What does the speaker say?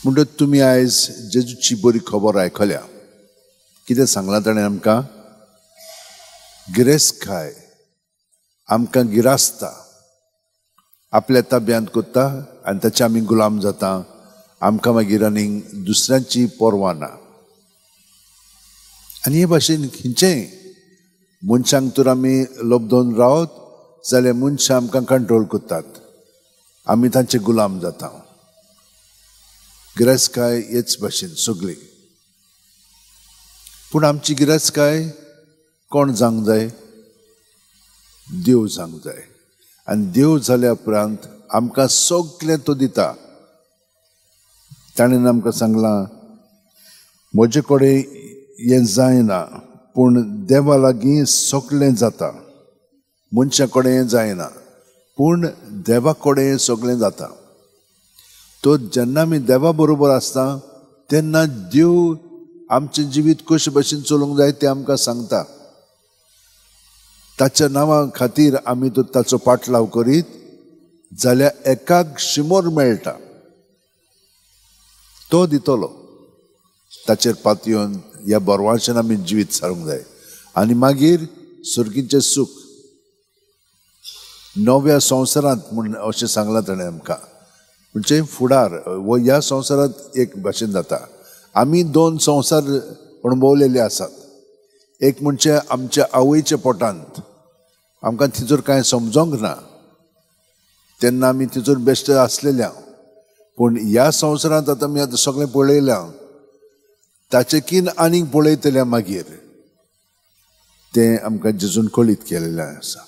म्हणटच तुमी आयज जेजूची बरी खबर आयकल्या. कितें सांगलां ताणें आमकां? गिरेस्तकाय आमकां गिरासता, आपल्या ताब्यांत करता आनी ताचे आमी गुलाम जाता. आमकां मागीर आनीक दुसऱ्यांची पर्वा ना. आनी हे भाशेन खंयचेंय मनशांक तर आमी लब्दोन रावत जाल्यार मनशां आमकां कंट्रोल करतात, आमी तांचे गुलाम जाता. गिरेस्तकाय हेच भाशेन सगळी. पूण आमची गिरेस्तकाय कोण जावंक जाय? देव जावंक जाय. आनी देव जाल्या उपरांत आमकां सगळें तो दिता. ताणें आमकां सांगलां, म्हजे कडेन हें जायना पूण देवा लागीं सगळें जाता. मनशा कडेन हें जायना पूण देवा कडेन सगळें जाता. तो जेन्ना आमी देवा बरोबर आसता तेन्ना देव आमचें जिवीत कशे भशेन चलूंक जाय तें आमकां सांगता. ताच्या नांवा खातीर आमी तो ताचो पाटलाव करीत जाल्यार एकाक शिमोर मेळटा, तो दितलो. ताचेर पातयेवन ह्या बरवाच्यान आमी जिवीत सारूंक जाय आनी मागीर सर्गीचें सूख नव्या संवसारांत म्हूण अशें सांगलां ताणें आमकां. म्हणजे फुडार वो ह्या संवसारांत एक भाशेन जाता. आमी दोन संवसार अणभवलेले आसात. एक म्हणजे आमच्या आवयच्या पोटांत आमकां थंयसर कांय समजोंक ना, तेन्ना आमी थंयसर बेश्टे आसलेल्या. पूण ह्या संवसारांत आतां आमी आतां सगळें पळयल्या, ताचे कीन आनीक पळयतल्या मागीर तें आमकां जेजून कळीत केलेलें आसा.